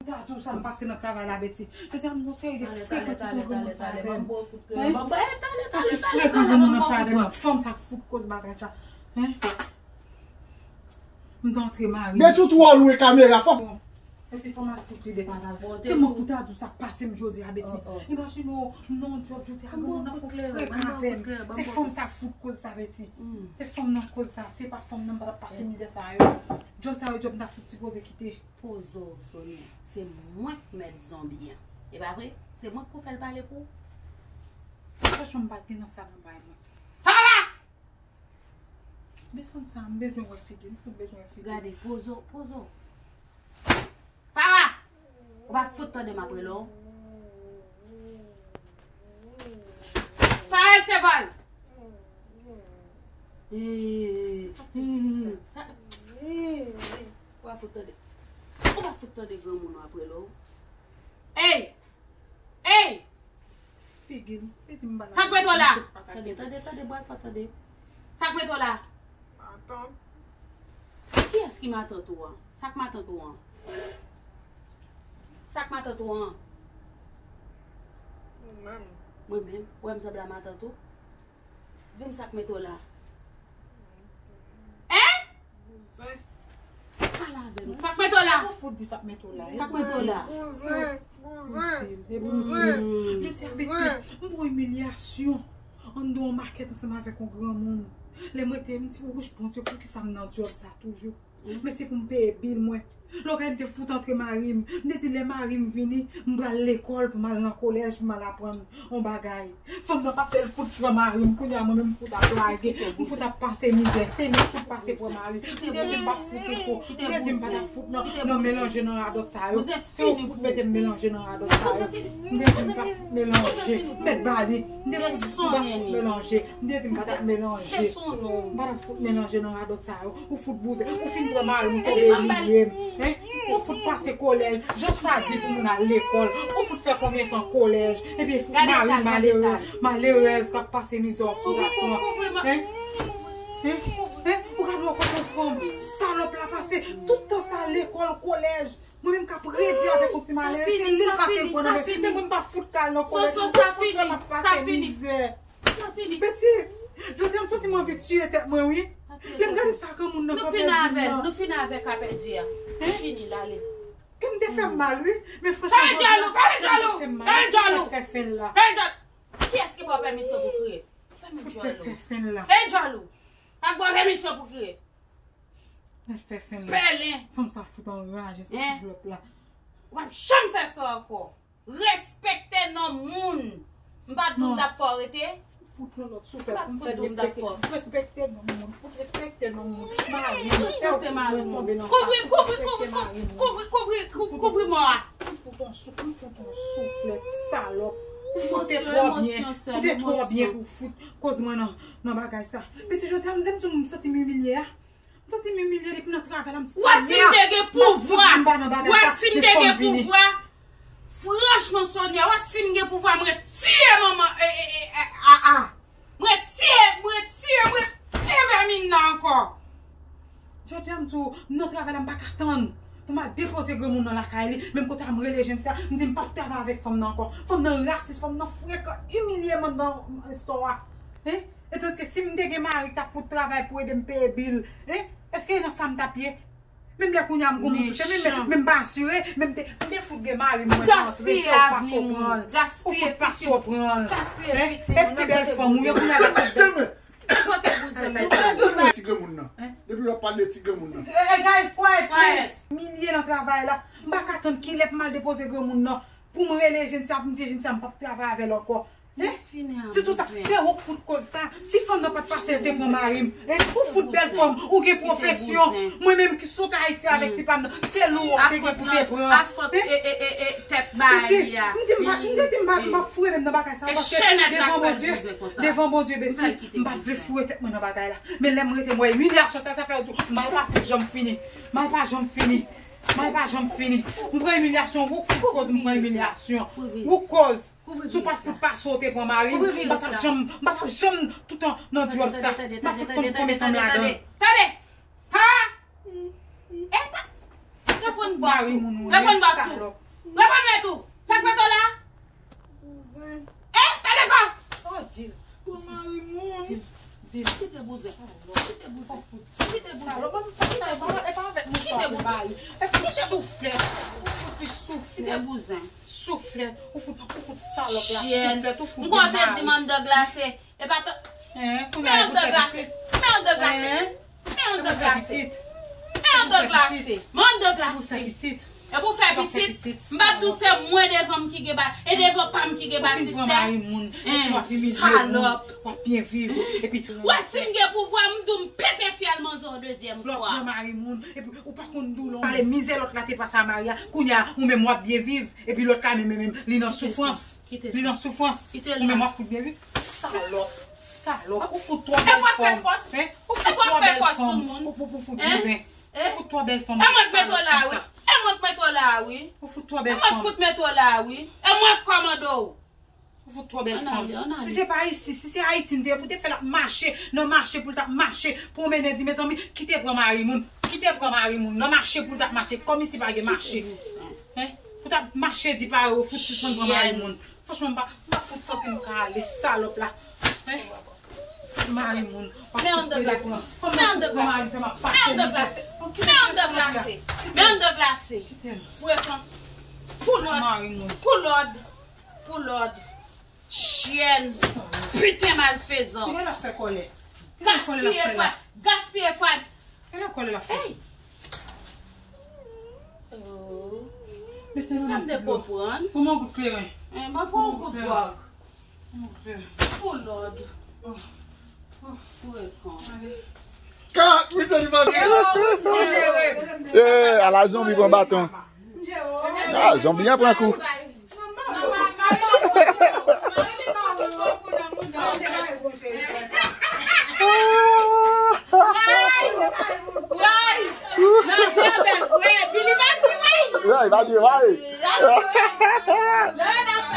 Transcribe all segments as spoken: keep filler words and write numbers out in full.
Gade sa m pase nan travay la, Betty. Jodi a m gon seri de frekan ti granmoun fè avè m. Hein? Pati frekan granmoun nan fè avè m. Fanm sa k fout koz bagay sa. Hein? M t antre mari m. Betty, ou twò lwen kamera, fò. Bon. Mwen se fanm al fout li depatal. Se mwen pou ta di w sa k pase m jodi a, Betty. Imajine w, m nan yon djòb jodi a, granmoun nan fout frekan avè m. Se fanm sa k fout koz sa, Betty. Se fanm nan koz sa, se pa fanm nan m pa t ap pase mizè sa yo. Djòb sa yo, djòb m ta fout sipoze kite. Poze w, Sonia. Se mwen k mèt zonbi an. E pa vre? Se mwen k pou fè l pale pou ou. Franchman, m pa t gen nan sa nan bay mwen. Fara! Desann sa, m bezwen wè figi, m fout bezwen wè figi. Gade, poze w, poze w. Fara! Ou pa fout tande m ap rele w. Fara Esteban! Sa k fè ti sa? Ou pa fout tande. Ou pa fout tande granmoun nan ap rele w. Ey! Ey! Figi m. Li di m pa nan. Sa k mete w la? Tande, tande, tande, bwè fò tande. Sa k mete w la? Matant. Kiyès ki matant ou an? Sa k matant ou an? Sa k matant ou an? Ou menm. Mwen menm? Ou wè m sanble a matant ou? Di m sa k mete w la. Hein? Bouzen. Pale avè m. Sa k mete w la? Ou fout di sa k mete w la. Sa k mete w la? Bouzen, bouzen, bouzen. Jodi a, Betty, m pran imilyasyon anndan yon makèt ansanm avèk yon granmoun. Lè m rete, m di, wouch, Bondye, poukisa m nan djòb sa toujou? Men se pou m peye bil mwen. Lògay m te fout antre mari m. M te di lè mari m vini, m pral lekòl pou m al nan kolèj, pou m al aprann yon bagay. Fanm nan pase l fout pran mari m, kounye a mwen menm m fout ap lage, m fout ap pase mizè. Se li k fout pase pran mari m. M te di m pa fout ou po. M te di m pa t ap fout nan, nan melanje nan radòt sa yo. Se ou fout mete m melanje nan radòt sa yo. M te di m pa fout melanje. M mèt ba li. M te di m pa fout melanje. M te di m pa t ap melanje. M pa t ap fout melanje nan radòt sa yo. Ou fout bouzen. Ou fin pran mari m, tonbe imilye m. Hein? Ou fout pase kolèj. Jan sa di pou moun al lekòl. Ou fout fè konbyen tan kolèj? Epi fout mari m malere, malerèz k ap pase mizè w fout ap pran. Hein? Hein? Hein? Ou gade yon kote fanm salòp la pase tout tan sa lekòl, kolèj. Mwen menm k ap redi avèk yon ti malere, se li l pase l pran nan men. Men mwen m pa fout kal nan kolèj, mwen fout fè m ap pase mizè. Sa fini. Betty, jodi a m santi m anvi tiye tèt mwen, wi. Lè m gade sa granmoun nan k ap pèdi m nan. Nou fin avèk, nou fin avèk k ap pèdi a. Li fini, l ale. Kè m te fè m mal, wi. Men franchman, jodi a, kè m te fè m mal. Fè, fè, fè l la. Kiyès ki ba w pèmisyon pou kriye? Fè m djòl ou. Fè, fè, fè l la. Fè djòl ou. Ak ba w pèmisyon pou kriye. Mèt fè fen la. Pèlen. Fanm sa fout anraje, silvouplè. W ap janm fè sa ankò. Respekte non moun. M pa t di w m t ap fè w rete. Fout yon lòt souflèt pou m fè respekte. Respekte non moun. Fout respekte non moun. Mari m, se ou ki fè mwen tonbe nan sa. Kouvri, kouvri, kouvri, kouvri, kouvri, kouvri, kouvri mò a. M fout yon sou, m fout yon souflèt, salòp. Ou fout te twò byen. Ou te twò byen pou fout koz mwen nan, nan bagay sa. Piti jodi a, m, lè m di w m santi m imilye a. M santi m imilye depi nan travay la, m ti tande a. Wè si m te gen pouvwa. Wè si m te gen pouvwa. Franchman, Sonia, wè si m gen pouvwa, m retire manman, e, e, e, e, a, a. M retire, m retire, m retire vèmin nan ankò. Jodi a, m di w, m nan travay la, m pa ka tann pou m al depoze granmoun nan lakay li. Menm kote a, m rele jèn sa, m di m p ap travay avèk fanm nan ankò. Fanm nan rasis, fanm nan frekan, imilye m anndan estò a. Hein? E tandiske si m te gen mari k t ap fout travay pou ede m peye bil, hein? Èske e nan sa m t ap ye? Menm lè kounye a m gon moun sou chemen, men, men m pa asire, men m te, m te fout gen mari m, mwen te antre, se ou k pase w pran l. Ou fout pase w pran l. Hein? Epi pi bèl fanm ou ye, kounye a l ap fè bèl. Kote bouzen mèt la? Ti granmoun nan. Depi w ap pale de ti granmoun nan. Eh, eh, guys, quiet, please. Imilye nan travay la. M pa ka tann kilè pou m al depoze granmoun nan. Pou m rele jèn sa, pou m di jèn sa, m p ap travay avè l ankò. Hein? Si tout sa, se ou k fout koz sa. Si fanm nan pa t pase l te pran mari m. Hein? Ou fout bèl fanm, ou gen pwofesyon. Mwen menm ki sot Ayiti avèk ti pa m nan, se lou w te gen pou te pran. Hein? Piti, m di m pa, m te di m pa, m p ap foure menm nan bagay sa, paske devan Bondye, devan Bondye, Piti, m pa t vle foure tèt mwen nan bagay la. Men lè m rete m wè imilyasyon sa, sa fè yo di w, mal pa fout janm fini. Mal pa janm fini. Mal pa janm fini. M pran imilyasyon, ou k fout koz m pran imilyasyon. Ou k koz. Si w pa t fout pase w te pran mari m, m pa t ap janm, m pa t ap janm toutan nan djòb sa. M pa fout konn konbyen tan m ladan l. Tande! Ha! Epa! Reponn bòs ou. Reponn bòs ou. Reponn mèt ou. Sa k mete w la? Bouzen. Eh, pa devan! Oh, di l. Bon mari moun. Di l. Di l. Kite bouzen. Kite bouzen. Kite bouzen. Salòp, ban m fè sa, e pa, e pa avèk mouchwa pou bayi. E fout souflèt. Ou fout li souflèt. Kite bouzen. Souflèt. Ou fout, ou fout salòp la souflèt. Ou fout mari. M konn te di m anndan glase. E pa tan. Hein, men anndan glase. Men anndan glase. Men anndan glase. Men anndan glase. Men anndan glase. Epi w fè pitit. M pa t di w se mwen devan m ki gen ba, e devan pa m ki gen batistè. Ou fin pran mari moun, epi w ap imilye moun, w ap byen viv, epi. Wè, si m gen pouvwa, m di w m pete fyèl manzè w dezyèm fwa. Lè w pran mari moun, epi ou pa konn doulè w pale mizè lòt la te pase a mari a, kounye a, ou menm w ap byen viv, epi lòt la menm, menm, menm, li nan soufrans. Li nan soufrans. Ou menm w ap fout byen viv. Salòp, salòp, ou fout twò bèl fanm. Hein? Ou fout twò bèl fanm pou, pou, pou fout bouzen. Ou fout twò bèl fanm. E mwen k mete w la, wi. E mwen k mete w la, wi. Ou fout twò bèl fanm. E mwen k fout mete w la, wi. E mwen k kòmande w. Ou fout twò bèl fanm. Si se pa isi, si se Ayiti m te ye, pou te fè l ap mache, nan mache pou l t ap mache, pou w mennen di, mezanmi, kite pran mari moun, kite pran mari moun, nan mache pou l t ap mache, kòm isi pa gen mache. Hein? Pou t ap mache di pare yo, fout sispann pran mari moun. Franchman, m pa, m pa fout santi m ka ale, salòp la. Hein? Fout mari moun. Men anndan glase. Men anndan glase. Men anndan glase. Men anndan glase. Frekan. Pou lòd. Pou lòd. Pou lòd. Chyèn. Piten malfezan. Kile l ap fè kòlè? Gaspiye fwa. Gaspiye fwa. Kile kòlè l ap fè? Hey! Oh. Sa m te konprann. Kòman gout kleren? Eh, m ap pran yon gout dwòg. Pou lòd. Frekan. Kat minit li pase. Eh, ala zonbi pran baton. Ah, zonbi an pran kou. Ray, pa di ray.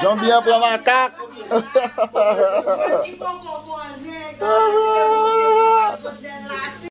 Zonbi an pran makak.